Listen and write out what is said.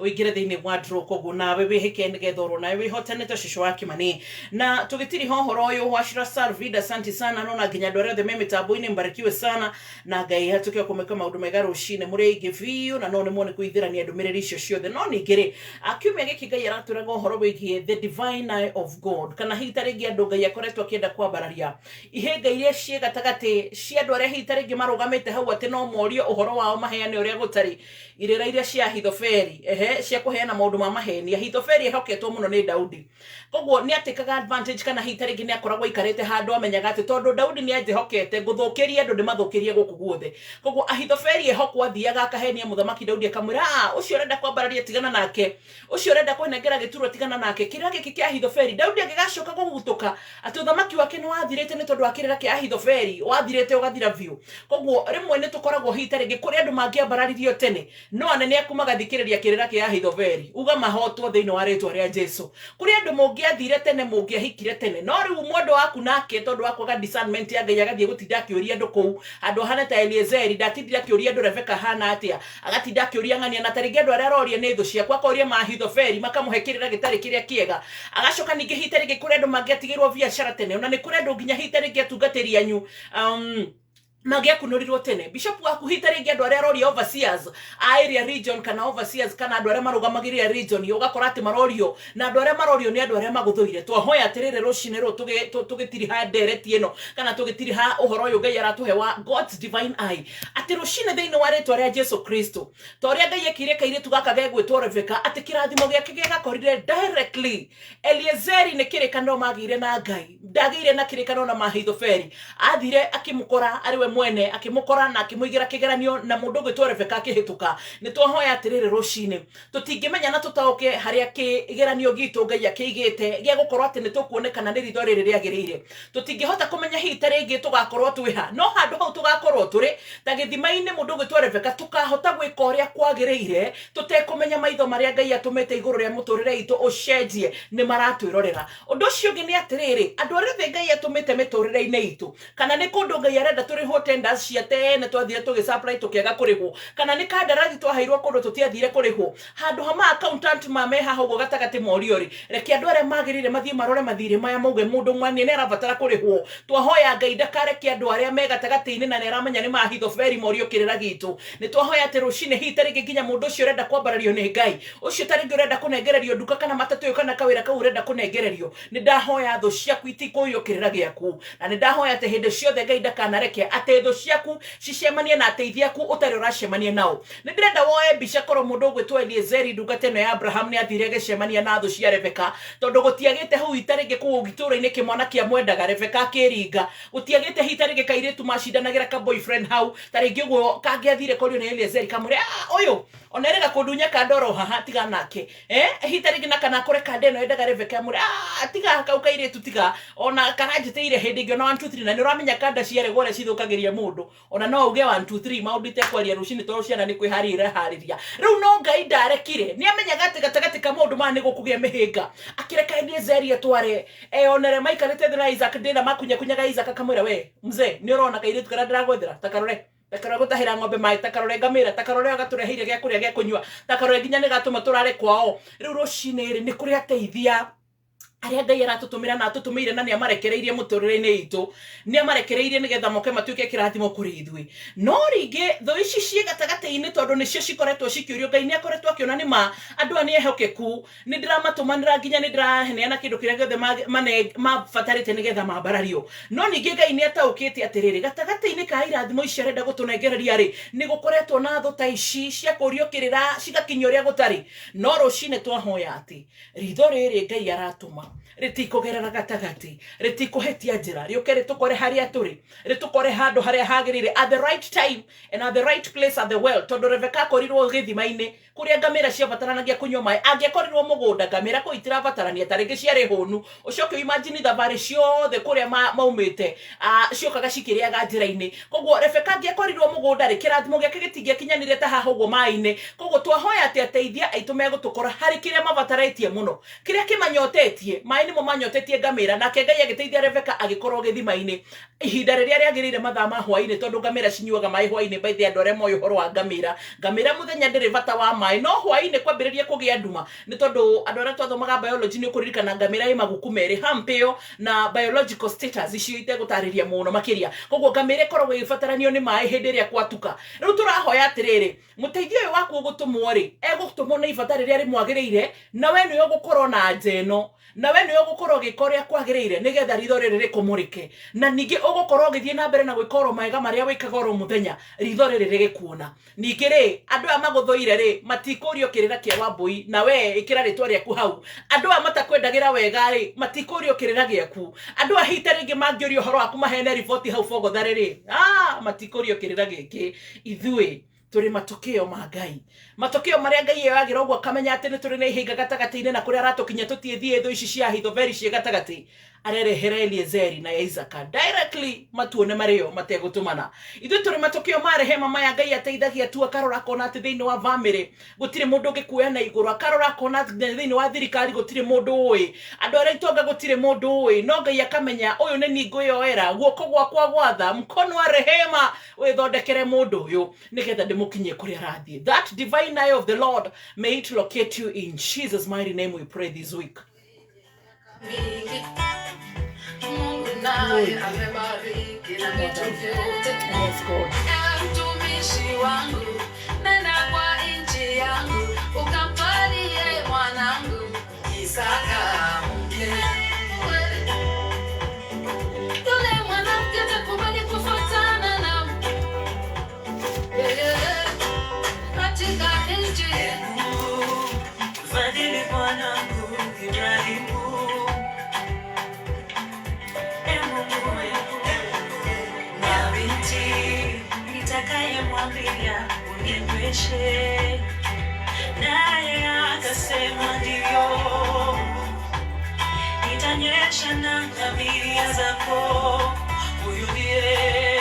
Ũingĩre thĩinĩ wa draw, koguo nawe wĩhĩke nĩgetha orwo nawe wĩhotanĩte cũcũ wa Kĩmani. Na tũgĩtiriha ũhoro ũyũ wa Shira Salvida, asante sana. Nona nginya andũ arĩa othe me mĩtambo-inĩ, mbarikiwe sana na Ngai hatuke kũmĩka maũndũ mega rũcinĩ mũrĩ aingĩ biũ, na no nĩmwo nĩ kũithĩrania ndũmĩrĩri icio ciothe. No ningĩ rĩ, kiumia gĩkĩ Ngai aratwĩraga ũhoro wĩgiĩ the divine eye of God, kana hihi ta rĩngĩ andũ Ngai akoretwo akĩenda kwambararia ihĩnga iria ciĩ gatagatĩ cia andũ arĩa hihi ta rĩngĩ marũgamĩte hau atĩ no morio ũhoro wao maheane ũrĩa gũtarĩ, irĩra iria cia Ahithofeli, ehe, cia kũheana maũndũ ma maheni. Ahithofeli ehoketwo mũno nĩ Daudi, koguo nĩ atĩkaga advantage, kana hihi ta rĩngĩ nĩ akoragwo aikarĩte handũ amenyaga atĩ tondũ Daudi nĩ anjĩhokete, ngũthũkĩria andũ ndĩmathũkĩrie gũkũ guothe. Koguo Ahithofeli ehokwo athiaga akahenia Mũthamaki Daudi, akamwĩra, "Ah, ũcio ũrenda kwambararia tigana nake, ũcio ũrenda kũnengera gĩturwa tigana nake." Kĩrĩra gĩkĩ kĩa Ahithofeli, Daudi agĩgacoka kũgutũka atĩ ũthamaki wake nĩ wathirĩte nĩ tondũ wa kĩrĩra kĩa Ahithofeli, wathirĩte ũgathira biũ. Koguo rĩmwe nĩ tũkoragwo hihi ta rĩngĩ kũrĩ andũ mangĩambararirio tene, no anene aku magathikĩrĩria kĩrĩra kĩa Ahithofeli, uga mahotwo thĩinĩ wa rĩtwa rĩa Jesu. Kũrĩ andũ mũngĩathire tene, mũngĩahikire tene, no rĩu mwendwa waku nake tondũ wa kwaga discernment ya Ngai agathiĩ gũtinda akĩũria andũ kũu, handũ ahane ta Eliezeri, ndatindire akĩũria andũ Rebeka ahana atĩa, agatinda akĩũria ng'ania, na ta rĩngĩ andũ arĩa aroria nĩ thũ ciaku, akoria ma Ahithofeli, makamũhe kĩrĩra gĩtarĩ kĩrĩa kĩega. Agacoka ningĩ hihi ta rĩngĩ kũrĩ andũ mangĩatigĩirwo biacara tene, ona nĩ kũrĩ andũ nginya hihi ta rĩngĩ atungatĩri anyu mangĩakunũrirwo tene, bishop waku hihi ta rĩngĩ andũ arĩa aroria overseers a area region, kana overseers, kana andũ arĩa marũgamagĩrĩra region, ũgakora atĩ marorio na andũ arĩa marorio nĩ andũ arĩa magũthũire. Twahoya atĩrĩrĩ, rũcinĩ rũrũ tũgĩtiriha ndereti ĩno, kana tũgĩtiriha ũhoro ũyũ Ngai aratũhe wa God's divine eye, atĩ rũcinĩ thĩinĩ wa rĩtwa rĩa Jesu Kristo, ta ũrĩa Ngai ekĩire kairĩtu gaka gegwĩtwo Rebeka, atĩ kĩrathimo gĩake gĩgakorire directly Eliezeri. Nĩ kĩrĩkanĩro magĩire na Ngai, ndagĩire na kĩrĩkanĩro na Mahithofeli. Athire akĩmũkora arĩ we mwene, akĩmũkora na akĩmũigĩra kĩgeranio, na mũndũ ũgwĩtwo Rebeka akĩhĩtũka. Nĩ twahoya atĩrĩrĩ, rũcinĩ tũtingĩmenya na tũtaũke harĩa kĩgeranio gitũ Ngai akĩigĩte gĩa gũkorwo atĩ nĩ tũkuonekana nĩ ritho rĩrĩ rĩagĩrĩire. Tũtingĩhota kũmenya hihi ta rĩngĩ tũgakorwo twĩ ha, no handũ hau tũgakorwo tũrĩ ta gĩthima-inĩ mũndũ ũgwĩtwo Rebeka, tũkahota gwĩka ũrĩa kwagĩrĩire tũtekũmenya maitho marĩa Ngai atũmĩte igũrũ rĩa mũtũrĩre itũ ũcenjie nĩ maratwĩrorera. Ũndũ ũcio ũngĩ nĩ atĩrĩrĩ, andũ arĩa othe Ngai atũmĩte mĩtũrĩre-inĩ itũ, kana nĩ kũndũ Ngai arenda tũrĩhwo tenders cia tene twathire tũgĩ supply tũkĩaga kũrĩhwo, kana nĩ kandarathi twaheirwo kũndũ tũtiathire kũrĩhwo, handũ ha ma accountant ma me haha ũguo gatagatĩ morio rĩ, reke andũ arĩa magĩrĩire mathiĩ marore mathirĩ maya, mauge mũndũ mwene nĩ arabatara kũrĩhwo. Twahoya Ngai ndakareke andũ arĩa me gatagatĩ-inĩ na nĩ aramenya nĩ mahithoberi morio kĩrĩra gitũ. Nĩ twahoya atĩ rũcinĩ hihi ta rĩngĩ nginya mũndũ ũcio ũrenda kwambarario nĩ Ngai, ũcio ta rĩngĩ ũrenda kũnengererio nduka kana matatũ ĩyo kana kawĩra kau ũrenda kũnengererio, nĩ ndahoya thũ ciaku itikũiywo kĩrĩra gĩaku, na nĩ ndahoya atĩ hĩndĩ ciothe Ngai ndakanareke atĩ thũ ciaku cicemanie na ateithia aku ũtarĩ ũracemania nao. Nĩ ndĩrenda woe mbica korwo mũndũ ũgwĩtwo Eliezeri, ndungata ĩno ya Abraham, nĩ athire agĩcemania na thũ cia Rebeka, tondũ gũtiagĩte hau ita rĩngĩ kũu itũũra-inĩ kĩmwana kĩamwendaga Rebeka akĩringa. Gũtiagĩte hihi ta rĩngĩ kairĩtu macindanagĩra ka boyfriend hau ta rĩngĩ ũguo kangĩathire korio nĩ Eliezeri kamwĩre, "Ah, ũyũ ona erĩga kũndunya kanda oro haha, tiga nake." Hihi ta rĩngĩ na kana akore kanda ĩno yendaga Rebeka, amwĩre, "Ah, tiga kau kairĩtu, tiga ona karanjĩtĩire hĩndĩ ĩngĩ ona 1 2 3." Na nĩ ũramenya kanda ciaregwo ũrĩa cithũkagĩria mũndũ, ona no uge 1 2 3 maũndũ itekwaria rũcinĩ tondũ ciana nĩ kwĩharĩria iraharĩria rĩu. No Ngai ndarekire, nĩ amenyaga atĩ gatagatĩ ka maũndũ maya nĩ gũkũgĩa mĩhĩnga, akĩreka Eliezeri etware eyonere maikarĩte thĩ na Isaac ndĩna makunyakunyaga. Isaac akamwĩra, "We mzee, nĩ ũrona kairĩtu karĩa ndĩragwethera? Takarore, takarore gũtahĩra ng'ombe maĩ, takarore ngamĩra, takarore gatũreheire gĩa kũrĩa, gĩa kũnyua, takarore nginya nĩ gatũma tũrare kwao." Rĩu rũcinĩ rĩ, nĩ kũrĩ ateithia arĩa Ngai aratũtũmĩra na atũtũmĩire, na nĩ amarekereirie mũtũrĩre-inĩ itũ, nĩ amarekereirie nĩgetha moke matuĩke kĩrathimo kũrĩ ithuĩ. No rĩngĩ thũ ici ciĩ gatagatĩ-inĩ, tondũ nĩcio cikoretwo cikĩũrio, Ngai nĩ akoretwo akĩona nĩ ma andũ aya nĩ ehokeku, nĩ ndĩramatũmanĩra, nginya nĩ ndĩraheana kĩndũ kĩrĩa gĩothe mabatarĩte nĩgetha mambarario. No ningĩ Ngai nĩ ataũkĩte atĩrĩrĩ, gatagatĩ-inĩ ka irathimo ici arenda gũtũnengereria rĩ, nĩ gũkoretwo na thũ ta ici cia kũrio kĩrĩra cigakinyia ũrĩa gũtarĩ. No rũcinĩ twahoya atĩ ritho rĩrĩ Ngai aratũma rĩtikũgerera gatagatĩ, rĩtikũhĩtia njĩra, rĩũke rĩtũkore harĩa tũrĩ, rĩtũkore handũ harĩa hagĩrĩire at the right time and at the right place at the well. Tondũ Rebeka akorirwo gĩthima-inĩ kũrĩa ngamĩra ciabataranagia kũnyua maĩ. Angĩakorirwo mũgũnda, ngamĩra kũu itirabatarania, ta rĩngĩ ciarĩ hũnu. Ũcoke imagine thabarĩ ciothe kũrĩa maumĩte, ciokaga cikĩrĩaga njĩra-inĩ. Koguo Rebeka angĩakorirwo mũgũnda rĩ, kĩrathimo gĩake gĩtingĩakinyanĩire ta haha ũguo maĩ-inĩ. Koguo twahoya atĩ ateithia aitũ megũtũkora harĩ kĩrĩa mabatarĩtie mũno, kĩrĩa kĩmanyotetie. Maĩ nĩmo manyotetie ngamĩra, nake Ngai agĩteithia Rebeka agĩkorwo gĩthima-inĩ ihinda rĩrĩa rĩagĩrĩire, mathaa ma hwaĩ-inĩ, tondũ ngamĩra cinyuaga maĩ hwaĩ-inĩ. By the andũ arĩa moĩ ũhoro wa ngamĩra, ngamĩra mũthenya ndĩrĩ bata wa maĩ. No hwaĩ-inĩ kwambĩrĩria kũgĩa nduma, nĩ tondũ andũ arĩa twathomaga biology nĩ ũkũririkana ngamĩra ĩ maguku merĩ, hump ĩyo na biological status icio itegũtarĩria mũno makĩria. Koguo ngamĩra ĩkoragwo ĩgĩbataranio nĩ maĩ hĩndĩ ĩrĩa kwatuka. Rĩu tũrahoya atĩrĩrĩ, mũteithio ũyũ waku ũgũtũmwo rĩ, egũtũmwo na ibata rĩrĩa rĩmwagĩrĩire, na we nĩwe ũgũkorwo na anja ĩno, na we nĩwe ũgũkorwo ũgĩka ũrĩa kwagĩrĩire nĩgetha ritho rĩrĩ rĩkũmũrĩke, na ningĩ ũgũkorwo ũgĩthiĩ na mbere na gwĩka oro mawega marĩa wĩkaga oro mũthenya, ritho rĩrĩ rĩgĩkuona. Ningĩ rĩ, andũ aya magũthũire rĩ, matikũrio kĩrĩra kĩa Wambũi, na we ĩkĩra rĩtwa rĩaku hau. Andũ aya matakwendagĩra wega rĩ, matikũrio kĩrĩra gĩaku. Andũ aya hita rĩngĩ mangĩũrio ũhoro waku maheane riboti hau bogotharĩ rĩ, matikũrio kĩrĩra gĩkĩ. Ithuĩ tũrĩ matokeo ma Ngai, matokeo marĩa Ngai eyagĩra ũguo akamenya atĩ nĩ tũrĩ na ihinga gatagatĩ-inĩ na kũrĩa aratũkinyia tũtiĩthiĩ thũ ici cia Ahithofeli ciĩ gatagatĩ, arerehera Eliezeri na Isaka directly matuone marĩo mategũtũmana. Ithuĩ tũrĩ matokeo ma rehema maya Ngai ateithagia tu, akarora akona atĩ thĩinĩ wa family gũtirĩ mũndũ ũngĩkuoya na igũrũ, akarora akona atĩ thĩinĩ wa thirikari gũtirĩ mũndũ ũĩ, andũ arĩa itonga gũtirĩ mũndũ ũĩ, no Ngai akamenya ũyũ nĩ niĩ ngwĩyoera guoko gwakwa gwatha, mkono wa rehema wĩthondekere mũndũ ũyũ nĩgetha ndĩmũkinyie kũrĩa arathiĩ. That divine eye of the Lord, may it locate you in Jesus' mighty name we pray this week. Mingi. Mungu naye amebariki na vitu vyote. Yes, God. Ewe mtumishi wangu, nenda kwa nchi yangu, ukampalie mwanangu Isaka mke. Yule mwanamke atakubali kufuatana na yeye katika nchi. Fadhili mwanangu Ibrahimu, e Mungu wetu, na binti nitakayemwambia uninyweshe, naye akasema ndio, nitanyesha na ngamia zako. Huyu ndiye